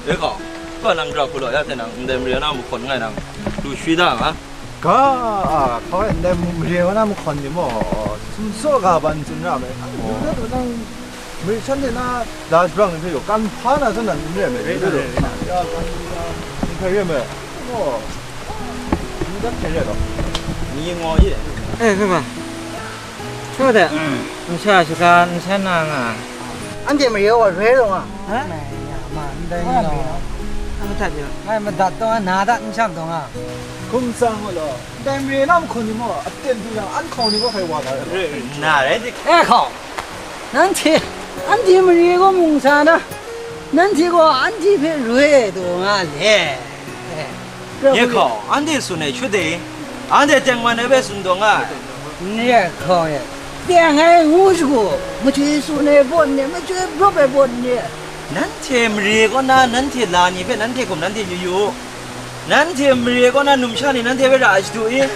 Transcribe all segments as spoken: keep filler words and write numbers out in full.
Re hkaw, hpa nang ra hku law, ya hte nang ndai mare na mahkawn ngai nang, lu shui da nga. Ga, a, hkaw e ndai mare na mahkawn ni maw, sumsaw ga ban tsun ra me. Lu da tu nang, mare shan de na, da shabang ni hpe yaw, kan hpa na zawn nan n re me, re, re, re, re. Ya, kan hpa, n hpe re me. Oh, lu dat hpe re law. Ni ngaw ye. Eh, hpe ma. Hkru de, masha shaga n san na nga. Anhte mare wa re taw nga. Ha? Ma, ndai ni gaw, a madat yu, ngai madat taw nga, na dat n sham taw nga. Hkum tsang u law, ndai mare na mahkawn ni maw, aten du yang, an hkau ni kaw hkai wa na rai. Na rai dik. E hkau, nanhte, anhte mare gaw mung sa na, nanhte gaw anhte hpe roi taw nga le. E. Nye hkau, anhte tsun ai shut e, anhte tengman ai hpe tsun taw nga ai. Nye hkau e, teng ai ngu shagu, machyoi tsun ai bawn ni, machyoi brawp ai bawn ni, nanhte mare kaw na nanhte la ni hpe nanhte hkum nanhte yu yu u. Nanhte mare kaw na numsha ni nanhte hpe ra ai shadu i?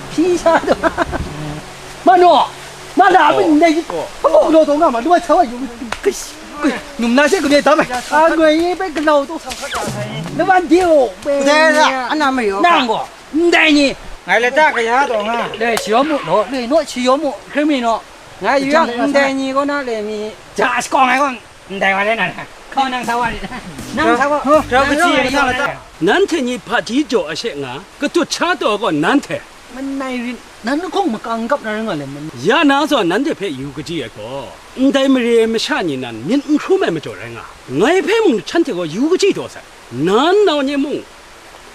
Hpyi sha taw. Manu, ma la, oh, mi ndai, oh, amu galaw taw nga ma, lu ai sa wa yu. Num na she kame dam ai. A, ngoi yi bai galaw taw. Na ban de o. Dai la, ana mare o. Nang gaw, ndai ni. Ngai lata kaya taw nga. Le shi yawm mu law, le naw shi yawm mu, hkri mi naw. Ngai yu yang, ndai ni gaw na le mi. Ja, shi kawng ai gaw, ndai wa le na. Hkaw nang sa wa le. Nang sa wa. Ra, ra, nang kaji ra, nang ra, lata. Nanhte ni hpaji jaw a she nga, katut sha taw gaw nanhte. Manai rin, nan lahkawng makang kap na rai nga le, man. Ya na zawn nanhte hpe yu kaji ai gaw, ndai mare masha ni nan myit n hkrum ai majaw rai nga, ngai hpe mung shanhte gaw yu kaji taw sai. Nan nau nye mung,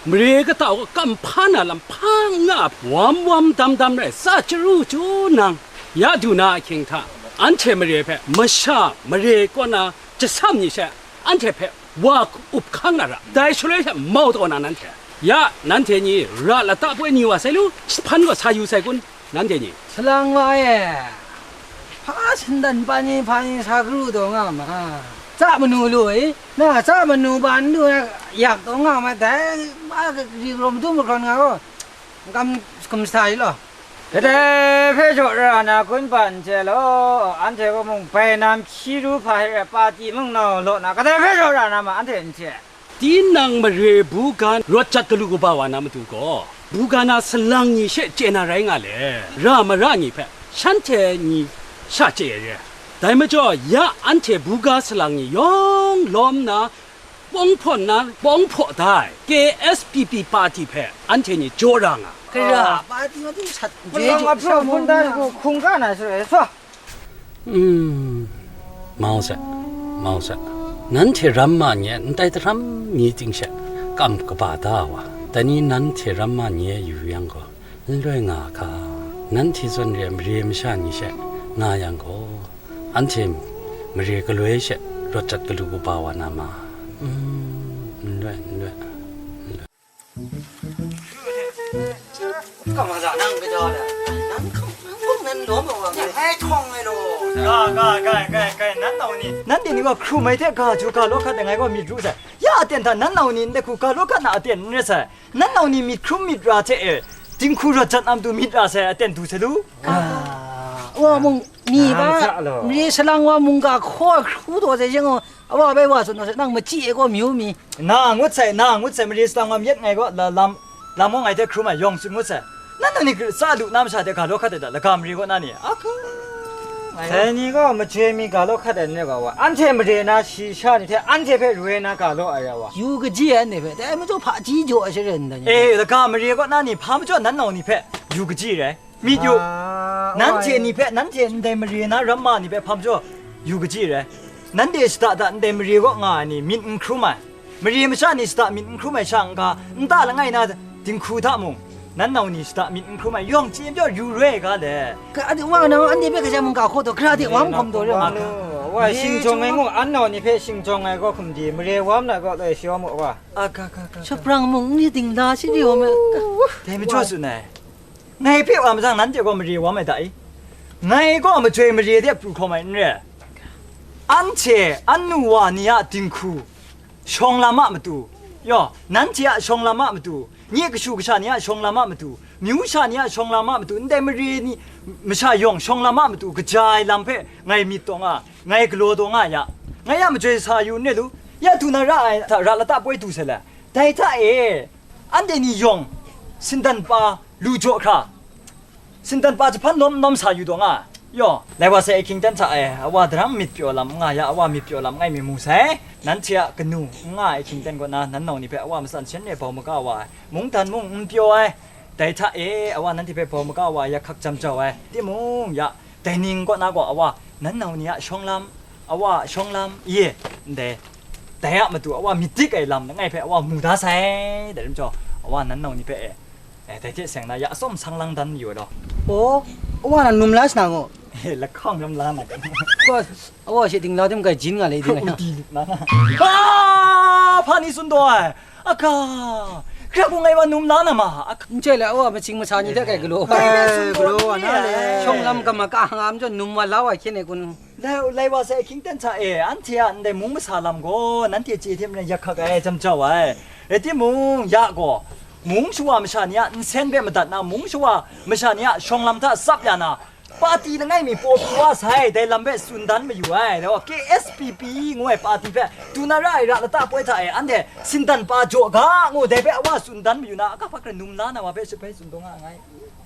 mare kata gaw kam hpa na lam hpa n nga ai, wam wam dam dam rai, tsa chyaru chyaru nang, ya du na ahkying hta, anhte mare hpe masha mare kaw na jasam ni she, anhte hpe wa up hkang na ra, dai shaloi hte mau taw na nanhte. Ya, nanhte ni ra lata poi ni wa sai lu, jahpan gaw sa yu sai kun, nanhte ni? Salang wa e, hpa shandan pa ni hpa ni sa karu taw nga ma, tsa manu lu i, na tsa manu pa n du na yak taw nga ma, dai ma ri galaw madung mahkrawn nga gaw, kam, kam sa i law. Kadai hpe jaw ra na kun pa n chye law, anhte gaw mung bai nam hkyi ru hpa hte rai, pa timung nau law na, kadai hpe jaw ra na ma, anhte n chye. Tinang mare buga rawt jat galu kaba wa na matu gaw, buga na salang ni she chye na rai nga le, ra mara ni hpe shanhte ni sha chye ai re. Dai majaw, ya anhte buga salang ni yawng lawm nna, pawng hpawn na pawng hpaw da ai K S P P party hpe anhte ni jaw ra nga. Kara, ah, party matu sat, malang jai, ahpru hpun dan hku hkungga na shaloi sa. Mm, mau sai, mau sai. Nanhte ram ma nye ndai daram ni ting she kam kaba da wa, dai ni nanhte ram ma nye yu yang gaw, n loi nga a hka? Nanhte zawn re ai mare masha ni she nga yang gaw, anhte mare galoi she rawt jat galu kaba wa na ma? Mm, n loi, n loi, n loi. Ga ma za nang gaja da. Nang hkang, nang hkang nan lawm ai wa, ngai htawng ai law. Ga, ga, ga, ga, ga, nan nau ni. Nanhte ni gaw hkrum ai hte ga ju ga law hkat ai ngai gaw myit ru sai. Ya aten hta nan nau ni ndai hku ga law hkat na aten n rai sai. Nan nau ni myit hkrum myit ra hte e, dinghku rawt jat na matu myit ra sai aten du sai lu. Ga, wa mung, mi ba, mare salang wa mungga hkaw hkru taw sai jeng gaw, awa bai wa tsun taw sai, nang machyi e gaw myu mi. Na ngut sai, na ngut sai, mare salang wa myit ngai gaw, la-, lam, lam gaw ngai hte hkrum ai, yawng tsun ngut sai. Nan nau ni tsa lu na masha hte ga law hkat ai ta, laga mare kaw na ni? Ahku, ngai gaw. Dai ni gaw majoi mi ga law hkat ai n rai ga wa, anhte mare na shi sha ni hte anhte hpe roi na ga law ai rai wa. Yu kaji ai anhte hpe, dai majaw hpaji jaw ai sharen da ni. E, laga mare kaw na ni, hpa majaw nan nau ni hpe yu kaji rai? Myit yu. Ah, nanhte ni hpe, nanhte ndai mare na ramma ni hpe hpa majaw yu kaji rai? Nanhte shada da ndai mare kaw nga ai ni myit n hkrum ai, mare masha ni shada myit n hkrum ai sha n-ga, nta langai na dinghku hta mung, nan nau ni shada myit n hkrum ai, yawng chye pyaw yu roi ga le. Ka, a, wa na, anhte hpe kaja mungga hkaw taw, gara de wa mahkawm taw re ma? Wa, shing jawng ai ngu, an nau ni hpe shing jawng ai gaw hkum di, mare wa ma na gaw loi shaw mu wa. A, ga, ga, ga, ga. Shaprang mung n ri dingla shi ri wa me. Dai majaw tsun ai. Ngai hpe wa majaw nanhte gaw mare wa mai da i? Ngai gaw majoi mare de pru hkawm ai n re. Anhte, annu wa ni a dinghku, shawng lam a matu, yaw, nanhte a shawng lam a matu, nye kashu kasha ni a shawng lam a matu, myu sha ni a shawng lam a matu, ndai mare ni masha yawng shawng lam a matu kaja ai lam hpe ngai myit taw nga, ngai galaw taw nga ya. Ngai a majoi sa yu n re lu, Ya du na ra ai hta ra lata poi du sai le. Dai hta e, anhte ni yawng, sindan pa lu jaw hkra, sindan pa jahpan lawm n lawm sa yu taw nga, yaw, lai wa sai ahkying ten hta e, awa daram myit pyaw lam n nga ya, awa myit pyaw lam n ngai mi mu sai, nanhte a kanu n nga ai ahkying ten kaw na, nan nau ni hpe awa matsan shan e bau maga wa ai, mungdan mung n pyaw ai, dai hta e, awa nanhte hpe bau maga wa ai, yak hkak jam jau ai, timung, ya, dai ning kaw na gaw, awa, nan nau ni a shawng lam, awa a shawng lam, ye, ndai, dai a matu awa myit dik ai lam langai hpe awa mu da sai, dai rim jaw, awa nan nau ni hpe e, e, dai hte seng na ya atsawm sang lang dan yu ai law. O, awa nan num la shana ngo? E, lahkawng ram la na kan. Ko, awa she dingla tim kai jin nga le ding ai na. Uti lik na na. Ha! Hpa ni tsun taw ai? Aga, kra ku ngai wa num la na ma? Aga. N chye le, awa, maching masa ni hte kai galaw. Ai, galaw wa na le. Shawng lam gam ma ka ngam jaw num wa la wa hkyen e kun. Lai, lai wa sai ahkying ten hta e, anhte a ndai mung masa lam gaw, nanhte chye hte maren yak hkak ai, jam jau ai. Rai timung, ya gaw, mung shawa masha ni a nsen hpe madat na, mung shawa masha ni a shawng lam hta tsap ya na, pati langai mi paw pru wa sai, dai lam hpe tsun dan mayu ai. Dai wa, K S P P ngu ai pati hpe, du na ra ai ra lata poi hta e, anhte sindan pa jaw ga ngu, dai hpe awa tsun dan mayu na, a kahpa hkra num la na wa hpe shabai tsun taw nga nngai.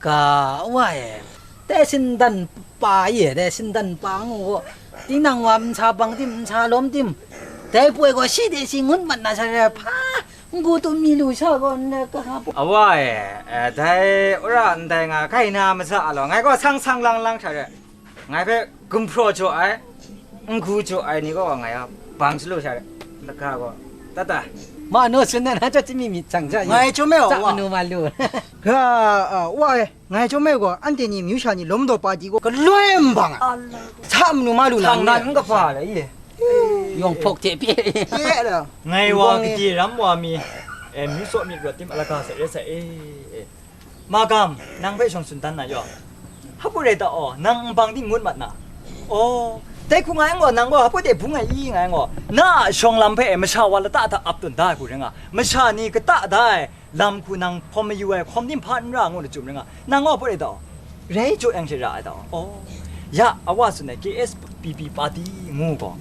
Ga, wa e, dai sindan pa ye, dai sindan pa ngu gaw, tinang wa nsa bang tim, nsa lawm tim, dai poi gaw shi de shi ngut mat na sha re, hpa, n-gu tum mi lu sha gaw, n-, ka, Awa e, eh, dai wora ndai nga kai na masa a law, ngai gaw sang sang lang lang sha re, ngai hpe gumhpraw jaw ai, n-gu jaw ai ni gaw ngai a bang salu sha re, laka gaw, ta ta. Ma naw tsun na, na chyawm mi myit chang ja, ngai chyawm e, wa, manu ma lu. Ga, a, wa e, ngai chyawm e gaw, anhte ni myu sha ni lawm daw pati gaw galoi n bang ai. Sa manu ma lu na, hkang nan n kaba le, i? Yawng hpawk hte pye. Pye la. Ngai wa gade ram wa mi, e, myu tsaw myit rawt tim a laka sai re sai, e, e. Magam, nang hpe shawng tsun dan na yaw. Hpa rai ta aw, nang nbang di ngut mat na? Aw, dai hku nga yang gaw, nang gaw hpa de bung ai i nga yang gaw, na a shawng lam hpe masha wa lata hta ap tawn da ai hku rai nga, masha ni kata da ai lam hku nang hpawm mayu ai hkawm di hpa n ra ngu lachyum rai nga, nang gaw hpa rai ta aw. Rai jaw yang she ra ai ta aw. Aw, ya, awa tsun ai K S P P pati ngu gaw,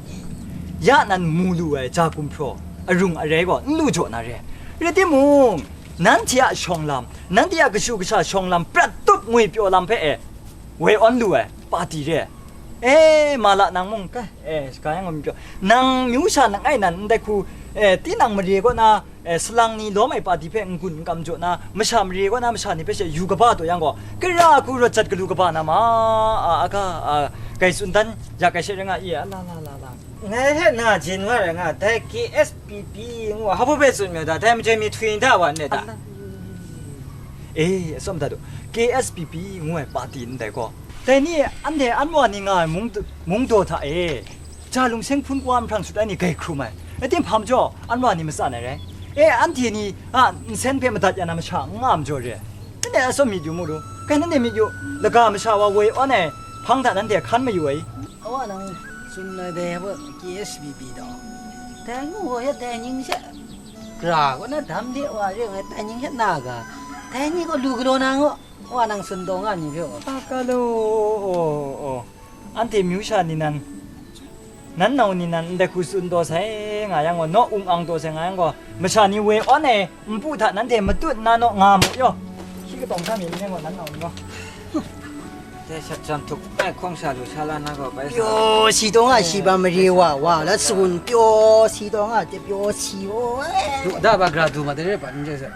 ya nan mu lu ai ja gumhpraw, arung arai gaw n lu jaw na re. Rai timung, nanhte a shawng lam, nanhte a kashu kasha shawng lam prat tup ngwi pyaw lam hpe e, woi awn lu ai pati re. E, ma la nang mung, ka, e, shaka yang ngwi pyaw. Nang myu sha langai nan ndai hku, e, tinang mare kaw na, e, salang ni lawm ai pati hpe n-gun n-kam jaw na, masha mare kaw na, masha ni hpe she yu kaba taw yang gaw, kara hku rawt jat galu kaba na ma, a, a ga, a, kai tsun dan ya kai she rai nga i, a la la la la. Ngai hte na jin wa rai nga, dai K S P P ngu ai, hpa hpe tsun mayu ta, dai majoi mi htwi nta wa n rai ta? E, atsawm da du, K S P P ngu ai pati ndai gaw, dai ni anhte an wa ni nga ai mung, mungdaw hta e, ja lungseng hpun kau wa nhprang sut ai ni gai hkrum ai, rai tim hpa majaw, an wa ni matsan ai rai? E, anhte ni a nsen hpe madat ya na masha n nga majaw re? Nanhte atsawm myit yu mu lu, kai nanhte myit yu, laga masha wa woi awn ai hpang hta nanhte hkan mayu ai. Awa nang tsun ai dai hpe K S P P daw, dai ngu gaw yet dai ning she, gara kaw na dam de wa re ai, dai ning she na ga, dai ni gaw lu galaw na ngaw, wa nang tsun taw nga ni hpe gaw. A ka law, o, o, anhte myu sha ni nan, nan nau ni nan ndai hku tsun taw sai nga yang gaw, naw ung ang taw sai nga yang gaw, masha ni woi awn ai npu hta nanhte matut nna naw nga mu yaw. Shi katawng hta mi n ning gaw, nan nau ni gaw. Dai shat jam htuk bai hkawng sha lu sha la na gaw bai sa. Pyaw si taw nga, shi ba mare wa wa la tsun, pyaw si taw nga, te pyaw si wa. Lu da ba gra du ma de re ba n je sa.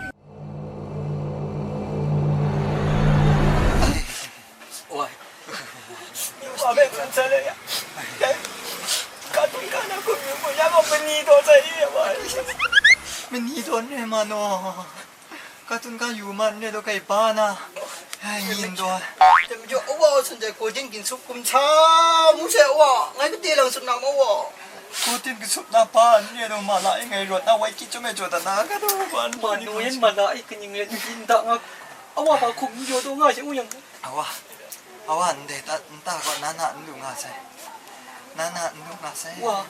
Oi. Wa bai tsun sa le ya. Ka tun ka na kum yu mu ya gaw mani taw sa i ya wa. Mani taw ne ma naw. Ka tun ka yu ma n re taw kai ba na. Ai, yin taw. Tem jo, awa, sun dai, ko din ginsup kum cha mu se, awa, ngai kade lang sun na ma, awa. Ko din ginsup na ba n re taw ma la, e ngai rawt na wai ki chyum e jaw dat na, ka taw ba n Ma nu yin ma la, e kaning ren yin da nga, awa, ba kum n jaw taw nga she u yang. Awa, awa, ndai ta, nta gaw na na n lu nga sai. Na na n lu nga sai. Wa.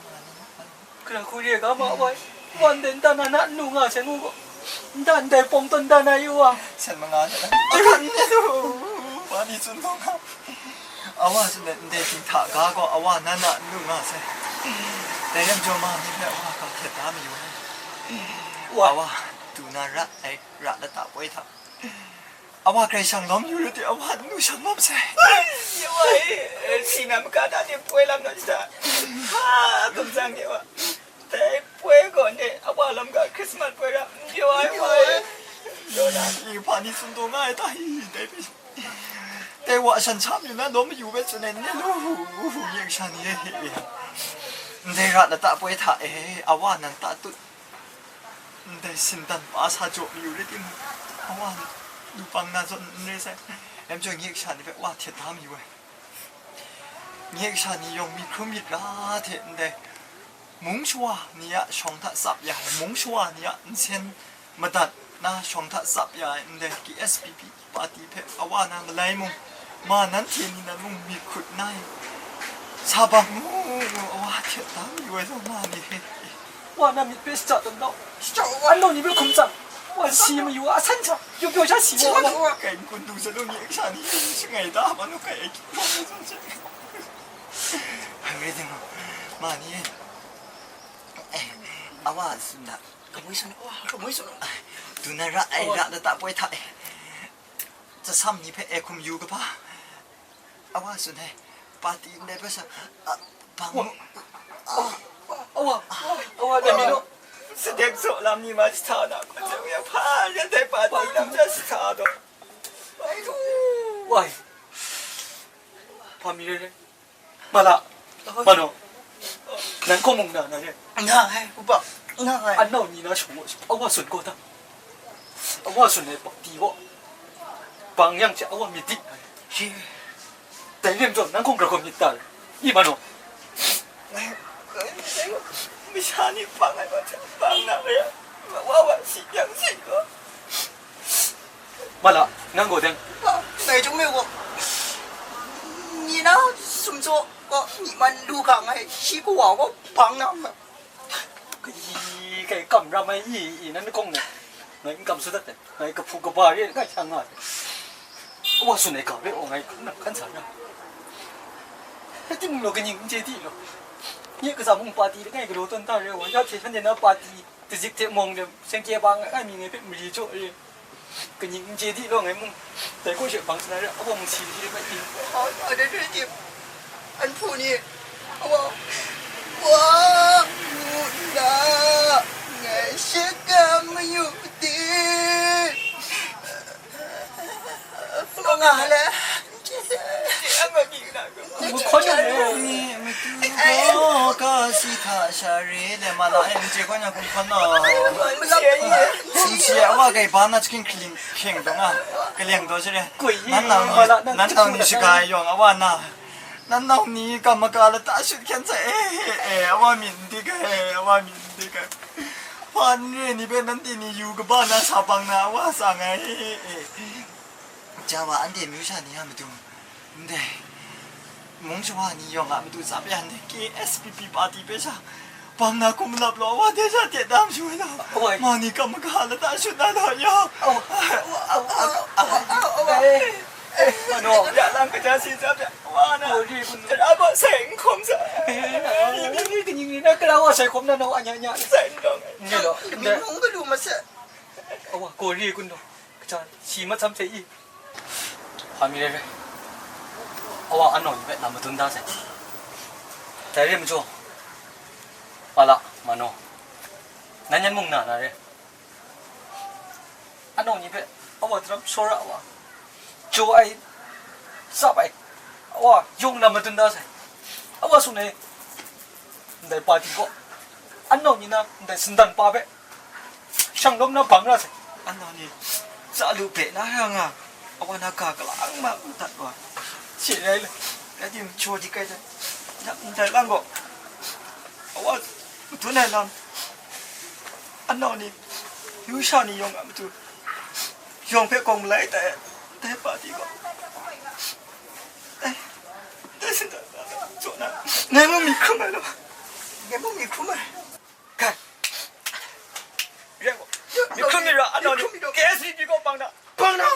Gara hku re ga ma wai, wan de nta na na n lu nga sai ngu gaw, nta ndai pawng tawn da na yu wa. Sen manga na, akan ne lu, wa ni tsun taw nga. Awa tsun de ndai ting hta ga gaw, awa na na n lu nga sai. Dai lam jaw ma ni hpe awa ga hkyen da. Wa wa, du na ra ai ra lata poi hta. Awa Karai Kasang lawm yu rit i, awa nu shanglawm sai. Ya wa e, si na maka ta de poi lam na jita. Ha, kum sang de wa. Dai poi gaw ne, awa lam ga Christmas poi ra. Ya wa e, wa e. Yo na. I pa ni sun do nga ai ta hi, dai pe. Dai wa shan sha mi na lawm yu we tsun ai ne lu hu hu ye sha ni e. Ndai ra lata poi hta e, awa nan ta tut. Ndai sindan pa sa jaw mayu rai timung, awa lupang na zawn n rai sai. Em chyawm, nye kasha ni hpe wa htet da mayu ai. Nye kasha ni yawng myit hkrum myit ra hte ndai mung shawa ni a shawng hta tsap ya ai, mung shawa ni a nsen madat na shawng hta tsap ya ai ndai K S P P pati hpe awa na malai mung, ma nanhte ni nan mung myit hkut nna e, sa bang mu, awa htet da mayu ai zawn na ni he. Wa na myit hpe shachyaw tawn nau, shachyaw wa nau ni hpe hkum tsang, wa si mayu a asan hta, pyaw pyaw sha si wa, wa. Wa kai n kun du sa lu ni, sha ni shangai da, ma nu kai ai hkying hkawm ni zawn she. Hang re ding, ma ni, eh, awa tsun da. Kamoi tsun, wa, kamoi tsun. Du na ra ai, ra da ta poi hta e. Tsasam ni hpe e hkum yu kaba, awa tsun ai, pati ndai hpe sa, a, bang mu. Awa, awa, awa, dai mi nu. Sadek zaw lam ni ma jahta na, kau jang ya hpa, ya dai pati lam ja jahta taw. Wai. Hpa mi re re. Ma la, ma no, nan kaw mung na na re. Nga ai, upa, nga ai. Anau ni na shawng awa tsun gaw ta. Awa tsun ai pati gaw, bang yang hte awa myit dik ai. Shi. Dai nem zawn nan hkawng gara gawn myit ta re. I ma no. Masha ni bang ai wa hte bang na re. Wa wa si yang si gaw. Ma la, nang gaw deng. Ngai jung me gaw, ni na sumtsaw gaw, myi man lu ga ngai, shi kawa gaw bang na ma. Kayi, kai kam ram ai i, i, nan kawng na. Ngai n kam su dat ai. Ngai kahpu kaba re, ngai hkyang nga ai. Wa tsun ai ga re, o ngai hkan, hkan sa na. Rai timung law, kaning n chye di law. Nye katsam mung pati langai galaw tawn ta re, wa ya hte shanhte na pati. Tazik hte mawng de, seng kye ba ngai mi ngai hpe mari jaw e. Kaning n chye di law ngai mung, dai kaw she bang shangai re, awang si hte bai ting. A, a, dai, dai, dai, an hpu ni, awa, wa, mu nna, ngai shakam mayu di. Nga le. Madu gaw ka si hta sha re le ma la e, n chye gaw nang hkum hkan naw. N chye, awa kai ba na chiking hkying hkying dawng a, kaleng daw sha re. Nan nau ni, nan nau ni shaga ai yawng awa na. Nan nau ni kam maka lata shut hkyen sai, e, e, e, awa myi n dik ai, awa myi n dik ai. Hpa n re ni hpe nanhte ni yu kaba na sa bang na awa tsang ai, e, e. Ja wa, anhte myu sha ni a matu, ndai mung shawa ni yawng a matu tsap ya ndai K S P P party hpe sha, bang na hkum malap law, wa de sha de dam shu ai law, ma ni kam maga lata shut na law yawng. Mano, ya lang kaja si tsap ya, wa na, tara gaw sai n hkawm sa. Ni, ni, ni, kaning ni na, kara wa sai hkawm na, na wa nya nya. Sai n dawng. Ni law, mi hpung galu ma se. Awa, kori kun law. Kaja, shi matsam hte i. Hpa mi re re. Awa anau ni hpe na madun da sai. Dai re majaw, Pala, Mano, nan yan mung na na re. Anau ni hpe awa daram shawra wa, jaw ai, tsap ai, awa yawng na madun da sai. Awa tsun ai, ndai pati gaw, anau ni na ndai sindan pa hpe, shang lawm na bang ra sai. Anau ni, tsa lu beh na ra nga, awa na ga kalang ma madat wa. She rai le, rai timung, jaw dik ai hte, ndai lang gaw, awa madun ai lam, anau ni, yu sha ni yawng a matu, yawng hpe kawng malai tai, dai pati gaw. Ai, dai sindan, jaw na, ngai mung mi hkrum ai law, ngai mung mi hkrum ai. Kai. Rai gaw, mi hkrum mi ra, anau ni, K S P P gaw bang na. Bang na.